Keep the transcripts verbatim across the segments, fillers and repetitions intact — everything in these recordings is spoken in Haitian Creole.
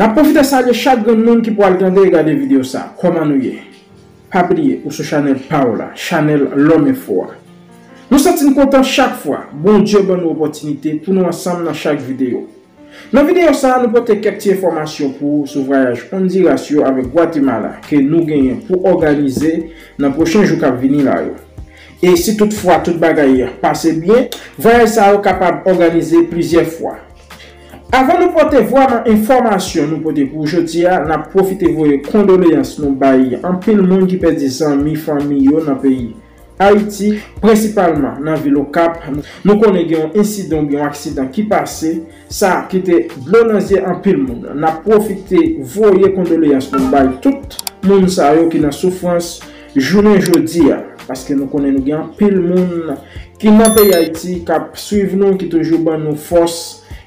N ap pwofite salye chak grenn moun ki pral tande e gade videyo sa. Kòman nou ye? Pa bliye, ou sou chanèl pa w la, chanèl Lòm Enfo a. Nou santi n kontan chak fwa Bondye ban nou opòtinite pou nou ansanm nan chak videyo. Nan videyo sa a, nou pote kèk ti enfòmasyon pou ou sou vwayaj Honduras yo avèk Gwatemala ke nou genyen pou òganize nan pwochen jou k ap vini la yo. E si toutfwa tout bagay pase byen, vwayaj sa yo kapab òganize plizyè fwa. Avan nou pote vrèman enfòmasyon nou pote pou jodi a, n ap pwofite voye kondoleyans nou bay anpil moun ki pèdi zanmi, fanmi yo nan peyi Ayiti, prensipalman nan vil Okap. Nou konnen gen yon ensidan oubyen yon aksidan ki pase, sa kite dlo nan zye anpil moun. N ap pwofite voye kondoleyans nou bay tout moun sa yo ki nan soufrans jounen jodi a, paske nou konnen nou gen anpil moun ki nan peyi Ayiti k ap swiv nou, ki toujou ban nou fòs,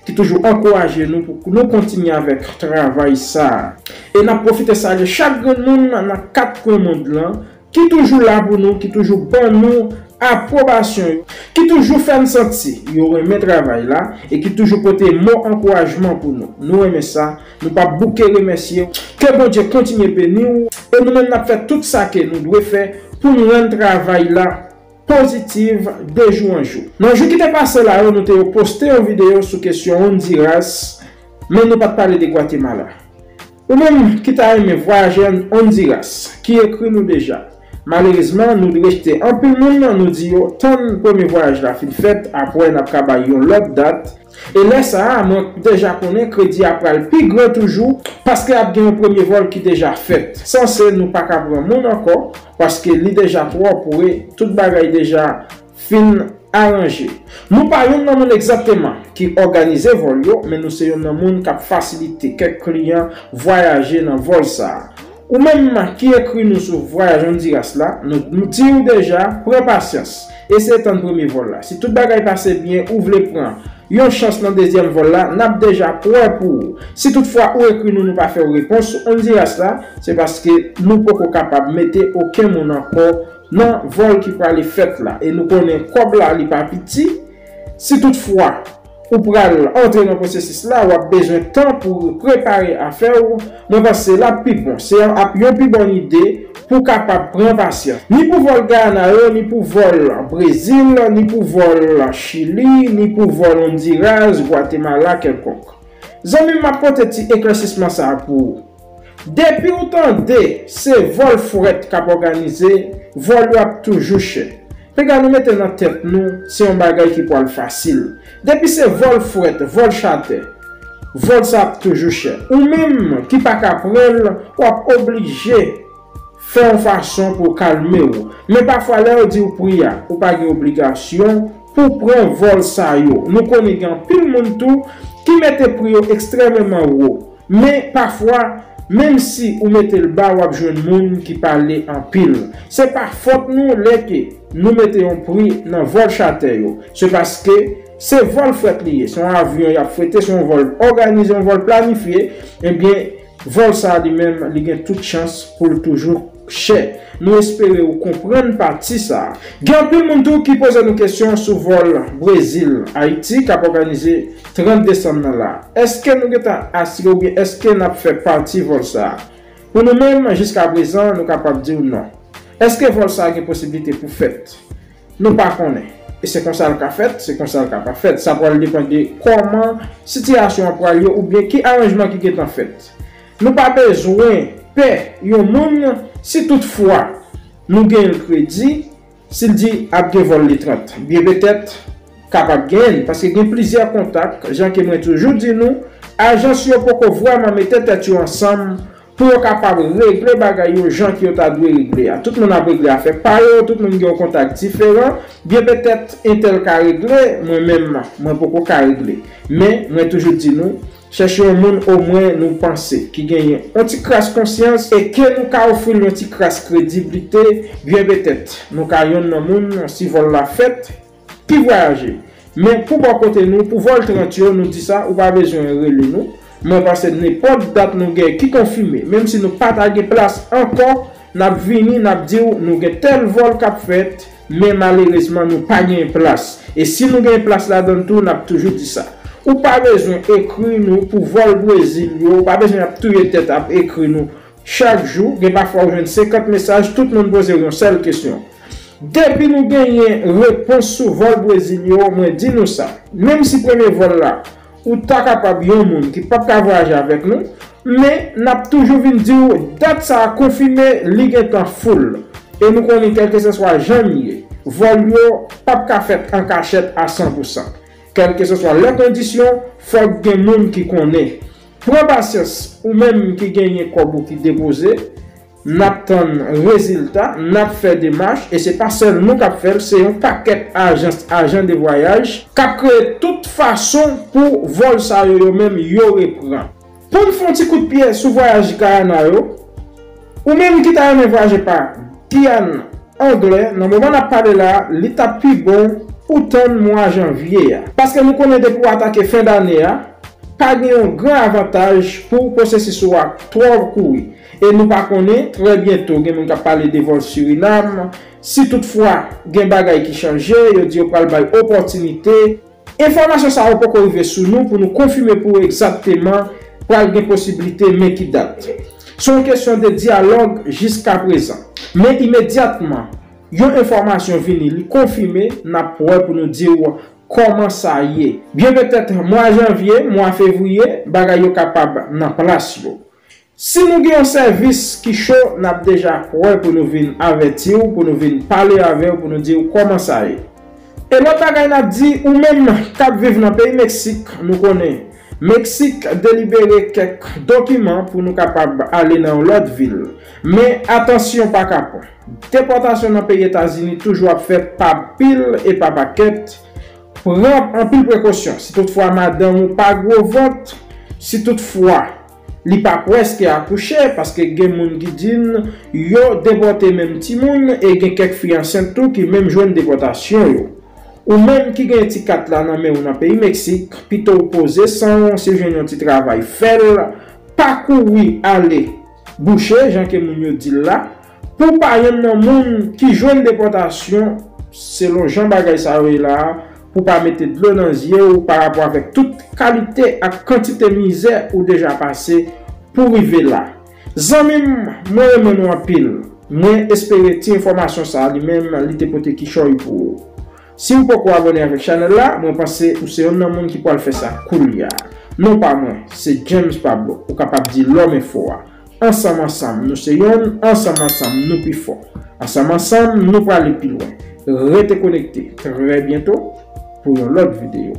ki toujou ankouraje nou pou nou kontinye avèk travay sa a. E n ap pwofite salye chak grenn moun nan kat kwen mond lan ki toujou la pou nou, ki toujou ban nou apwobasyon yo, ki toujou fè n santi yo renmen travay la e ki toujou pote mo ankourajman pou nou. Nou renmen sa, nou p ap bouke remèsye w. Ke Bondye kontinye beni w e nou menm n ap fè tout sa ke nou dwe fè pou n rann travay la pozitiv de jou an jou. Nan jou ki te pase la yo, nou te yo poste yon videyo sou kesyon Honduras, men nou pa t pale de Gwatemala. Ou menm ki ta renmen vwayaje an Honduras, ki ekri nou deja. Malerezman, nou rejte anpil moun, nou di yo tann premye vwayaj la fin fèt, apre n ap ka bay yon lòt dat. E lè sa a, mwen deja konnen kredi a pral pi gran toujou, paske ap gen yon premye vòl ki deja fèt. Sanse nou pa ka pran moun ankò, paske li deja twò pre, tout bagay deja fin aranje. Nou pa youn nan moun egzakteman ki òganize vòl yo, men nou se youn nan moun k ap fasilite kèk kliyan vwayaje nan vòl sa a. Ou menm ki ekri nou sou vwayaj Honduras la, nou, nou di w deja, pran pasyans. Eseye tann premye vòl la. Si tout bagay pase byen, ou vle pran yon chans nan dezyèm vòl la, n ap deja prè pou ou. Si toutfwa ou ekri nou, nou pa fè w repons sou Honduras la, se paske nou poko kapab mete okenn moun ankò nan vòl ki prale fèt la. E nou konnen kòb la, li pa piti. Si toutfwa ou pral antre nan pwosesis la, w ap bezwen tan pou prepare afè w. Mwen panse l ap pi bon. Se ap yon pi bòn ide pou w kapab pran pasyans. Ni pou vòl Gayana yo, ni pou vòl Brezil, ni pou vòl Chili, ni pou vòl Honduras, Gwatemala kèlkonk. Zanmi m, m ap pote ti eklèsisman sa a pou ou. Depi w tande se vòl frèt k ap òganize, vòl yo ap toujou chè. Piga nou mete nan tèt nou, se yon bagay ki pral fasil. Depi se vòl frèt, vòl chatè, vòl sa ap toujou chè. Ou menm ki pa ka pran l, w ap oblije fè yon fason pou w kalme w. Men pafwa, lè yo di w pri a, ou pa gen obligasyon pou w pran vòl sa yo. Nou konnen gen anpil moun tou ki mete pri yo ekstrèmeman wo. Men pafwa, menm si ou mete l ba, w ap jwenn moun ki pale anpil. Se pa fòt nou lè ke nou mete yon pri nan vòl chatè yo. Se paske se vòl frèt li ye. Se yon avyon y ap frete, se yon vòl òganize, yon vòl planifye. Ebyen, vòl sa a li menm, li gen tout chans pou l toujou chè. Nou espere ou konprann pati sa a. Gen anpil moun tou ki poze nou kesyon sou vòl Brezil, Ayiti k ap òganize trant desanm nan la. Èske nou gentan asire oubyen èske n ap fè pati vòl sa a? Pou nou menm, jiskaprezan, nou kapab di w non. Èske vòl sa a gen posiblite pou fèt? Nou pa konnen. E se konsa l ka fèt, se konsa l ka pa fèt. Sa pral depann de kòman sitiyasyon an pral ye oubyen ki aranjman ki gentan fèt. Nou pa bezwen pè yon moun si toutfwa nou genyen l kredi, si l di ap gen vòl le trant. Byen petèt, kapab genyen l, paske gen plizyè kontak, jan ke mwen toujou di nou, ajans yo poko vrèman mete tèt yo ansanm pou yo kapab regle bagay yo jan ke yo ta dwe regle a. Tout moun ap regle afè pa yo, tout moun gen yon kontak diferan. Byen petèt, entèl ka regle, mwen menm, mwen poko ka regle. Men, mwen toujou di nou, chèche yon moun omwen nou panse ki genyen yon ti kras konsyans e ke nou ka ofri l yon ti kras krediblite, byen petèt, nou ka yonn nan moun, si vòl la fèt, ki vwayaje. Men pou bò kote nou, pou vòl trant yo, nou di sa, ou pa bezwen rele nou. Mwen panse nenpòt dat nou gen ki konfime, menm si nou pa ta gen plas ankò, n ap vini, n ap di w nou gen tèl vòl k ap fèt, men malerezman nou pa gen plas. E si nou gen plas ladan l tou, n ap toujou di sa. Ou pa bezwen ekri nou pou vòl Brezil yo, ou pa bezwen ap touye tèt ap ekri nou chak jou. Gen pafwa ou jwenn senkant mesaj, tout moun poze w yon sèl kesyon. Depi nou genyen repons sou vòl Brezil yo, mwen di nou sa. Menm si premye vòl la, ou ta kapab yon moun ki p ap ka vwayaje avèk nou, men n ap toujou vin di w dat sa a konfime li gentan full. E nou konnen kèlkeseswa jan l ye, vòl yo p ap ka fèt an kachèt a san pou san. Kèlkeseswa lè kondisyon, fòk gen moun ki konnen. Pran pasyans, ou menm ki genyen kòb ou ki depoze, n ap tann rezilta, n ap fè demach, e se pa sèl nou k ap fè l, se yon pakèt ajans, ajan de vwayaj, k ap kreye tout fason pou vòl sa yo, yo menm, yo reprann. Pou n fè yon ti kout pye sou vwayaj Guyana yo, ou menm ki ta renmen vwayaje pa Giyàn Anglè, nan moman n ap pale la, li t ap pi bon ou tann mwa janvye a. Paske nou konnen depi w atake fen dane a, pa gen yon gran avantaj pou pwosesis ou a twò kouri. E nou pa konnen, trè byento, gen moun k ap pale de vòl Surinam. Si toutfwa gen bagay ki chanje, yo di yo pral bay opòtinite. Enfòmasyon sa yo poko rive sou nou pou nou konfime pou w egzakteman pral gen posiblite men ki dat. Se yon kesyon de dyalòg jiskaprezan. Men imedyatman yon enfòmasyon vini, li konfime, n ap wè pou nou di w kòman sa ye. Byen petèt mwa janvye, mwa fevriye, bagay yo kapab nan plas yo. Si nou gen yon sèvis ki cho, n ap deja prè pou nou vin avèti w, pou nou vin pale avè w, pou nou di w kòman sa ye. E lòt bagay n ap di, ou menm k ap viv nan peyi Meksik, nou konnen Meksik delibere kèk dokiman pou nou kapab ale nan yon lòt vil. Men atansyon pa kapon. Depòtasyon nan peyi Etazini toujou ap fèt pa pil e pa pakèt. Pran anpil prekosyon. Si toutfwa madanm ou pa gwo vant, si toutfwa li pa prèske akouche, paske gen moun ki di n yo depòte menm timoun, e gen kèk fi ansent tou ki menm jwenn depòtasyon yo. Ou menm ki gen ti kat la nan men w nan peyi Meksik, pito w poze san w, si w jwenn yon ti travay, fè l, pa kouri ale bouche, jan ke moun yo di l la, pou pa yonn nan moun ki jwenn depòtasyon, selon jan bagay sa yo ye la a, pou pa mete dlo nan zye w pa rapò avèk tout kalite ak kantite mizè ou deja pase pou rive la. Zanmi m, mwen renmen nou anpil. Mwen espere ti enfòmasyon sa a li menm li te pote kichòy pou ou. Si w poko abòne avèk chanèl la, mwen panse ou se yonn nan moun ki pral fè sa koulye a. Non pa mwen, se James Pablo, ou kapab di Lòm Enfo a. Ansanm ansanm nou se yonn, ansanm ansanm nou pi fò. Ansanm ansanm nou prale pi lwen. Rete konekte, trè byento pou yon lòt videyo.